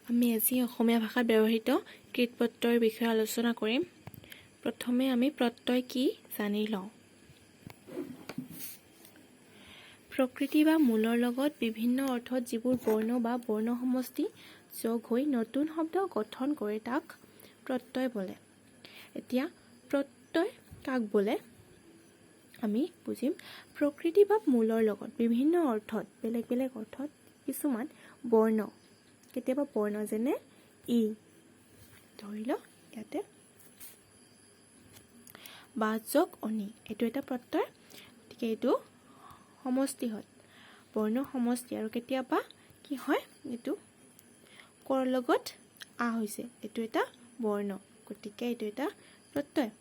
আমি আজি অসমীয়া ভাষাত ব্যৱহৃত কৃৎ প্ৰত্যয়ৰ বিষয়ে আলোচনা কৰিম। প্ৰথমে আমি প্ৰত্যয় কি জানি লওঁ। প্ৰকৃতি বা মূলৰ লগত বিভিন্ন অৰ্থত যিবোৰ বৰ্ণ বা বৰ্ণ সমষ্টি যোগ হৈ নতুন শব্দ গঠন কৰে, তাক প্ৰত্যয় বোলে। এতিয়া প্ৰত্যয় কাক বোলে আমি বুজিম। প্ৰকৃতি বা মূলৰ লগত বিভিন্ন অৰ্থত, বেলেগ বেলেগ অৰ্থত কিছুমান বৰ্ণ, কেতিয়াবা বৰ্ণ, যেনে ই, ধৰি লওক ইয়াতে বা যোগ অনি, এইটো এটা প্ৰত্যয়। গতিকে এইটো সমষ্টি হয়, বৰ্ণ সমষ্টি। আৰু কেতিয়াবা কি হয়, এইটো কৰ লগত আ হৈছে, এইটো এটা বৰ্ণ, গতিকে এইটো এটা প্ৰত্যয়।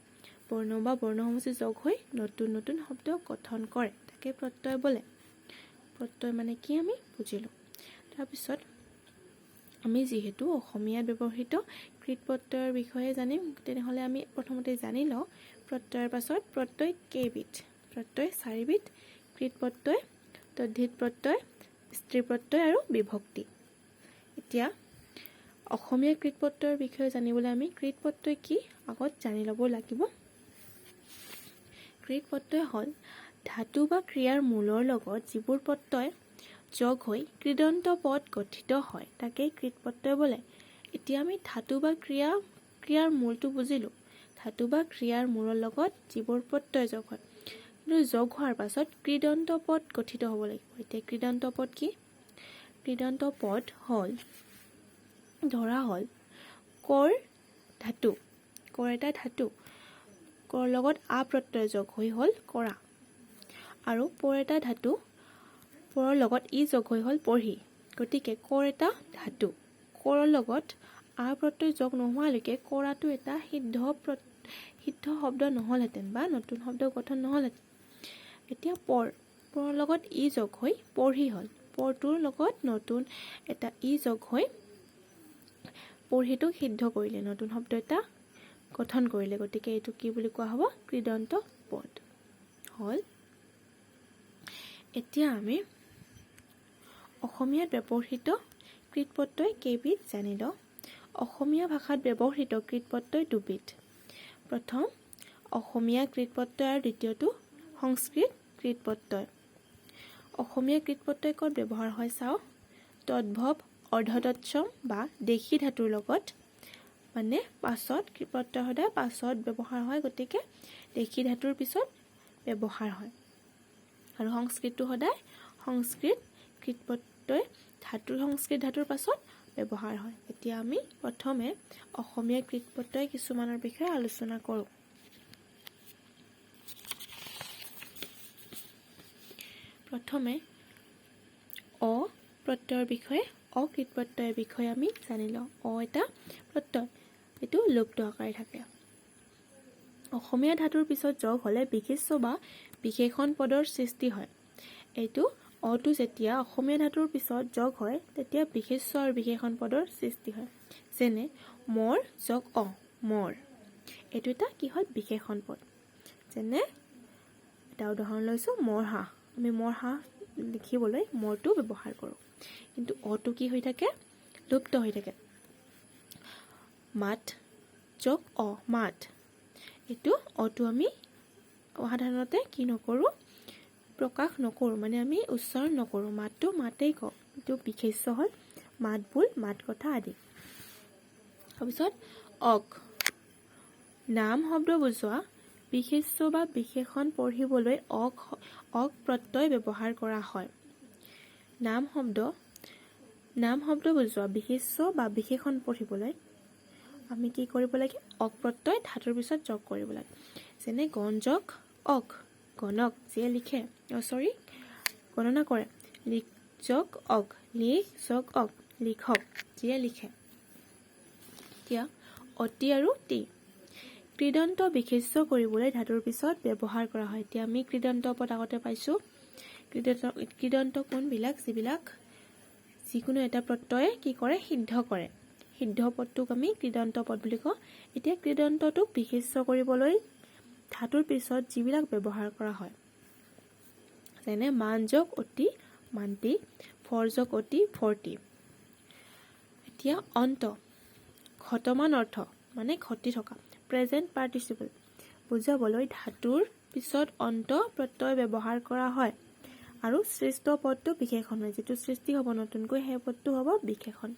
বৰ্ণ বা বৰ্ণ সমষ্টি যোগ হৈ নতুন নতুন শব্দ গঠন কৰে, তাকে প্ৰত্যয় বোলে। প্ৰত্যয় মানে কি আমি বুজিলোঁ। তাৰপিছত আমি যিহেতু অসমীয়াত ব্যৱহৃত কৃৎ প্ৰত্যয়ৰ বিষয়ে জানিম, তেনেহ'লে আমি প্ৰথমতে জানি লওঁ প্ৰত্যয়ৰ পাছত প্ৰত্যয় কেইবিধ। প্ৰত্যয় চাৰিবিধ: কৃৎ প্ৰত্যয়, তদ্ধিত প্ৰত্যয়, স্ত্ৰী প্ৰত্যয় আৰু বিভক্তি। এতিয়া অসমীয়া কৃৎ প্ৰত্যয়ৰ বিষয়ে জানিবলৈ আমি কৃৎ প্ৰত্যয় কি আগত জানি ল'ব লাগিব। কৃৎ প্ৰত্যয় হ'ল ধাতু বা ক্ৰিয়াৰ মূলৰ লগত যিবোৰ প্ৰত্যয় যোগ হৈ কৃদন্ত পদ গঠিত হয়, তাকেই কৃৎ প্ৰত্যয় বোলে। এতিয়া আমি ধাতু বা ক্ৰিয়াৰ মূলটো বুজিলোঁ। ধাতু বা ক্ৰিয়াৰ মূলৰ লগত যিবোৰ প্ৰত্যয় যোগ হয়, কিন্তু যোগ হোৱাৰ পাছত কৃদন্ত পদ গঠিত হ'ব লাগিব। এতিয়া কৃদন্ত পদ কি? কৃদন্ত পদ হ'ল, ধৰা হ'ল কৰ ধাতু, কৰ এটা ধাতু, কৰ লগত আ প্ৰত্যয় যোগ হৈ হ'ল কৰা। আৰু পৰ এটা ধাতু, পৰৰ লগত ই যোগ হৈ হ'ল পঢ়ি। গতিকে কৰ এটা ধাতু, কৰৰ লগত আ প্ৰত্যয় যোগ নোহোৱালৈকে কৰাটো এটা সিদ্ধ শব্দ নহ'লহেঁতেন বা নতুন শব্দ গঠন নহ'লহেঁতেন। এতিয়া পৰৰ লগত ই যোগ হৈ পঢ়ি হ'ল। পৰটোৰ লগত নতুন এটা ই যোগ হৈ পঢ়িটোক সিদ্ধ কৰিলে, নতুন শব্দ এটা গঠন কৰিলে। গতিকে এইটো কি বুলি কোৱা হ'ব? কৃদন্ত পদ হ'ল। এতিয়া আমি অসমীয়াত ব্যৱহৃত কৃৎ প্ৰত্যয় কেইবিধ জানি লওঁ। অসমীয়া ভাষাত ব্যৱহৃত কৃৎ প্ৰত্যয় দুবিধ। প্ৰথম অসমীয়া কৃৎ প্ৰত্যয় আৰু দ্বিতীয়টো সংস্কৃত কৃৎ প্ৰত্যয়। অসমীয়া কৃৎ প্ৰত্যয় ক'ত ব্যৱহাৰ হয় চাওঁ। তদ্ভৱ, অৰ্ধতৎসম বা দেশী ধাতুৰ লগত, মানে পাছত, প্ৰত্যয় সদায় পাছত ব্যৱহাৰ হয়, গতিকে দেশী ধাতুৰ পিছত ব্যৱহাৰ হয়। আৰু সংস্কৃতটো সদায় সংস্কৃত কৃৎ প্ৰত্যয় ধাতুৰ, সংস্কৃত ধাতুৰ পাছত ব্যৱহাৰ হয়। এতিয়া আমি প্ৰথমে অসমীয়া কৃৎ প্ৰত্যয় কিছুমানৰ বিষয়ে আলোচনা কৰোঁ। প্ৰথমে অ প্ৰত্যয়ৰ বিষয়ে, অকৃৎ প্ৰত্যয়ৰ বিষয়ে আমি জানি লওঁ। অ এটা প্ৰত্যয়, এইটো লুপ্ত আকাৰে থাকে। অসমীয়া ধাতুৰ পিছত যোগ হ'লে বিশেষ্য বা বিশেষণ পদৰ সৃষ্টি হয়। এইটো অটো যেতিয়া অসমীয়া ধাতুৰ পিছত যোগ হয়, তেতিয়া বিশেষ্য আৰু বিশেষণ পদৰ সৃষ্টি হয়। যেনে মৰ যোগ অ, মৰ, এইটো এটা কি হ'ল? বিশেষণ পদ। যেনে এটা উদাহৰণ লৈছোঁ, মৰহাঁহ। আমি মৰহাঁহ লিখিবলৈ মৰটো ব্যৱহাৰ কৰোঁ, কিন্তু অটো কি হৈ থাকে? লুপ্ত হৈ থাকে। মাত যোগ অ, মাত, এইটো অটো আমি সাধাৰণতে কি নকৰোঁ? প্ৰকাশ নকৰোঁ, মানে আমি উচ্চাৰণ নকৰোঁ। মাতটো মাতেই কওঁ। এইটো বিশেষ্য হ'ল, মাত বোল, মাত কথা আদি। তাৰপিছত অক, নাম শব্দ বুজোৱা বিশেষ্য বা বিশেষণ পঢ়িবলৈ অক অক প্ৰত্যয় ব্যৱহাৰ কৰা হয়। নাম শব্দ বুজোৱা বিশেষ্য বা বিশেষণ পঢ়িবলৈ আমি কি কৰিব লাগে? অক প্ৰত্যয় ধাতুৰ পিছত যোগ কৰিব লাগে। যেনে গণ যোগ অক, গণক, যিয়ে লিখে, চৰি, গণনা কৰে। লিখ যোগ অক, লিখ যোগ অক, লিখক, যিয়ে লিখে। এতিয়া অতি আৰু তি, কৃদন্ত বিশেষ্য কৰিবলৈ ধাতুৰ পিছত ব্যৱহাৰ কৰা হয়। এতিয়া আমি কৃদন্ত পদ আগতে পাইছোঁ। কৃদন্ত কোনবিলাক? যিবিলাক যিকোনো এটা প্ৰত্যয়ে কি কৰে? সিদ্ধ কৰে। সিদ্ধ পদটোক আমি কৃদন্ত পদ বুলি কওঁ। এতিয়া কৃদন্তটোক বিশেষ্য কৰিবলৈ ধাতুৰ পিছত যিবিলাক ব্যৱহাৰ কৰা হয়, যেনে মান যোগ অতি, মান্তি, ফৰ যোগ অতি, ফৰ্টি। এতিয়া এতিয়া অন্ত ঘটমান অৰ্থ মানে ঘটি থকা, প্ৰেজেণ্ট পাৰ্টিচিপল বুজাবলৈ ধাতুৰ পিছত অন্ত প্ৰত্যয় ব্যৱহাৰ কৰা হয় আৰু সৃষ্ট পদটো বিশেষণ হয়। যিটো সৃষ্টি হ'ব নতুনকৈ সেই পদটো হ'ব বিশেষণ।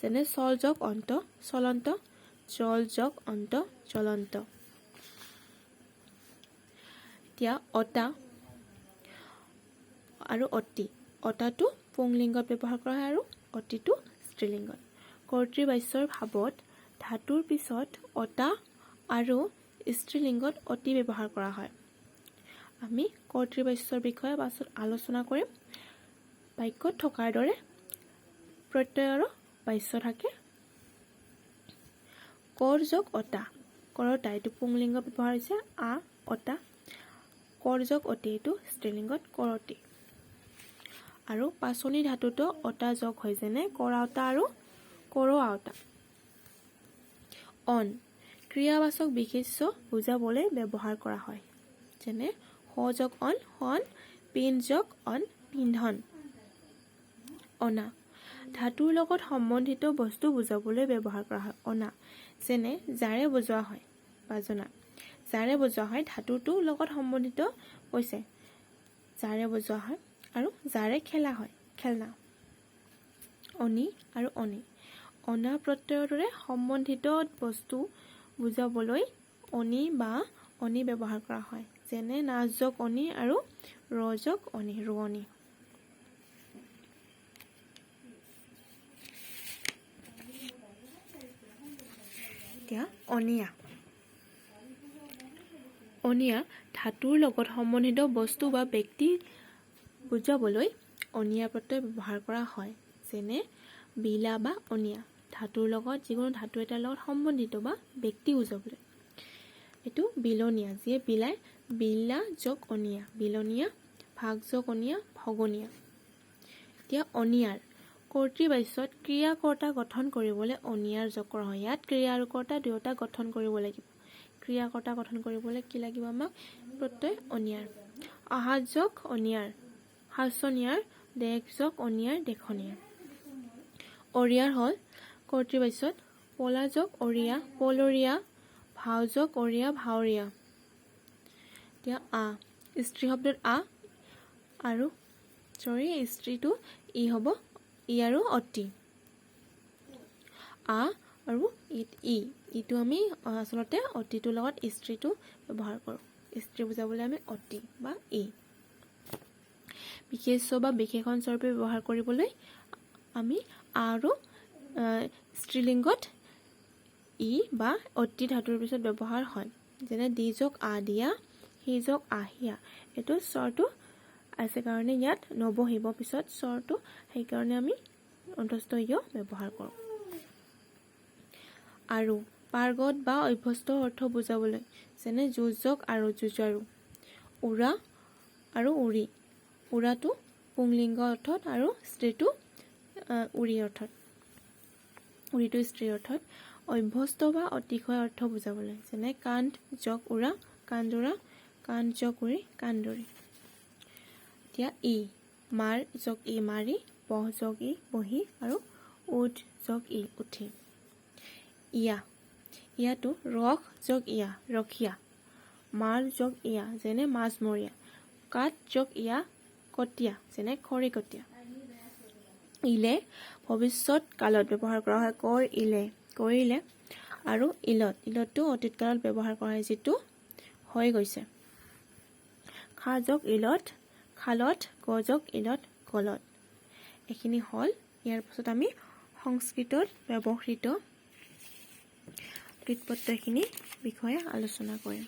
যেনে চল যোগ অন্ত চলন্ত, জল যোগ অন্ত জ্বলন্ত। এতিয়া অতা আৰু অতি। অতাটো পুংলিংগত ব্যৱহাৰ কৰা হয় আৰু অতিটো স্ত্ৰীলিংগত। কৰ্তৃবাচ্যৰ ভাৱত ধাতুৰ পিছত অতা আৰু স্ত্ৰীলিংগত অতি ব্যৱহাৰ কৰা হয়। আমি কৰ্তৃবাচ্যৰ বিষয়ে পাছত আলোচনা কৰিম। বাক্যত থকাৰ দৰে প্ৰত্যয়ৰো বাচ্য থাকে। কৰ যোগ অতা, কৰতা, এইটো পুংলিংগত ব্যৱহাৰ হৈছে, আ অতা। কৰ যোগ অতি, এইটো স্ত্ৰীলিংগত কৰতি। আৰু পাচনি ধাতুটো অতা যোগ হয়, যেনে কৰাওতা আৰু কৰোৱাওতা। অন ক্ৰিয়াবাচক বিশেষ্য বুজাবলৈ ব্যৱহাৰ কৰা হয়, যেনে স যোগ অন সন, পিন যোগ অন পিন্ধন। অনা ধাতুৰ লগত সম্বন্ধিত বস্তু বুজাবলৈ ব্যৱহাৰ কৰা হয় অনা, যেনে যাৰে বজোৱা হয় বাজনা। যাৰে বজোৱা হয় ধাতুটোৰ লগত সম্বন্ধিত কৈছে, যাৰে বজোৱা হয়। আৰু যাৰে খেলা হয় খেলনা। অনি আৰু অনি। অনা প্ৰত্যয়ৰ দৰে সম্বন্ধিত বস্তু বুজাবলৈ অনি বা অনি ব্যৱহাৰ কৰা হয়, যেনে নাচ যোগ অনি আৰু ৰ যোগ অনি ৰোৱনী। এতিয়া অনিয়া। অনিয়া ধাতুৰ লগত সম্বন্ধিত বস্তু বা ব্যক্তি বুজাবলৈ অনিয়া প্ৰত্যয় ব্যৱহাৰ কৰা হয়, যেনে বিলা বা অনিয়া। ধাতুৰ লগত যিকোনো ধাতু এটাৰ লগত সম্বন্ধিত বা ব্যক্তি বুজাবলৈ। এইটো বিলনীয়া, যিয়ে বিলায়, বিলা যোগ অনিয়া বিলনীয়া, ভাগ যোগ অনিয়া ভগনীয়া। এতিয়া অনিয়াৰ কৰ্তৃবাচ্যত ক্ৰিয়াকৰ্তা গঠন কৰিবলৈ অনিয়াৰ যোগ কৰা হয়। ইয়াত ক্ৰিয়া আৰু কৰ্তা দুয়োটা গঠন কৰিব লাগিব। ক্ৰিয়াকৰ্তা গঠন কৰিবলৈ কি লাগিব আমাক? প্ৰত্যয় অনিয়াৰ। আহাত যোগ অনিয়াৰ হাচনীয়াৰ, দেশ যোগ অনিয়াৰ দেখনীয়াৰ। অৰিয়াৰ হ'ল কৰ্তৃবাচ্যত পলা যোগ অৰিয়া পলৰীয়া, ভাও যোগ অৰিয়া ভাৱৰীয়া। এতিয়া আ স্ত্ৰী শব্দত আ আৰু চৰি স্ত্ৰীটো ই হ'ব, ই আৰু অতি। আ আৰু ই, ইটো আমি আচলতে অতিটোৰ লগত স্ত্ৰীটো ব্যৱহাৰ কৰোঁ। স্ত্ৰী বুজাবলৈ আমি অতি বা ই। বিশেষ্য বা বিশেষণ স্বৰূপে ব্যৱহাৰ কৰিবলৈ আমি আৰু স্ত্ৰীলিংগত ই বা অতি ধাতুৰ পিছত ব্যৱহাৰ হয়, যেনে দি যোগ আ দিয়া, সি যোগ আহিয়া। এইটো স্বৰটো আছে কাৰণে ইয়াত নবহিব পিছত স্বৰটো, সেইকাৰণে আমি অন্তস্থ য় ব্যৱহাৰ কৰোঁ। আৰু পাৰ্গত বা অভ্যস্ত অৰ্থ বুজাবলৈ, যেনে যুঁজক আৰু যুঁজাৰু। উৰা আৰু উৰি, উৰাটো পুংলিংগ অৰ্থত আৰু স্ত্ৰীটো উৰি অৰ্থত, উৰিটো স্ত্ৰী অৰ্থত। অভ্যস্ত বা অতিশয় অৰ্থ বুজাবলৈ, যেনে কান্ধ যোগ উৰা কান্দোৰা, কান্ধ যোগ উৰি কান্দুৰি। এতিয়া ই মাৰ যোগ ই মাৰি, বহ যোগ ই বহি আৰু উঠ যোগ ই উঠি। ইয়া ইয়াতো ৰস যোগ ইয়া ৰখীয়া, মাৰ যোগ ইয়া যেনে মাছমৰীয়া, কাঠ যোগ ইয়া কটীয়া যেনে খৰিকটীয়া। ইলে ভৱিষ্যত কালত ব্যৱহাৰ কৰা হয়, কৰ ইলে কৰিলে। আৰু ইলত, ইলতটো অতীত কালত ব্যৱহাৰ কৰা হয় যিটো হৈ গৈছে। খা যোগ ইলত খালত, গ যোগ ইলত গলত। এইখিনি হ'ল। ইয়াৰ পাছত আমি সংস্কৃতত ব্যৱহৃত কৃৎ প্ৰত্যয়খিনিৰ বিষয়ে আলোচনা কৰিম।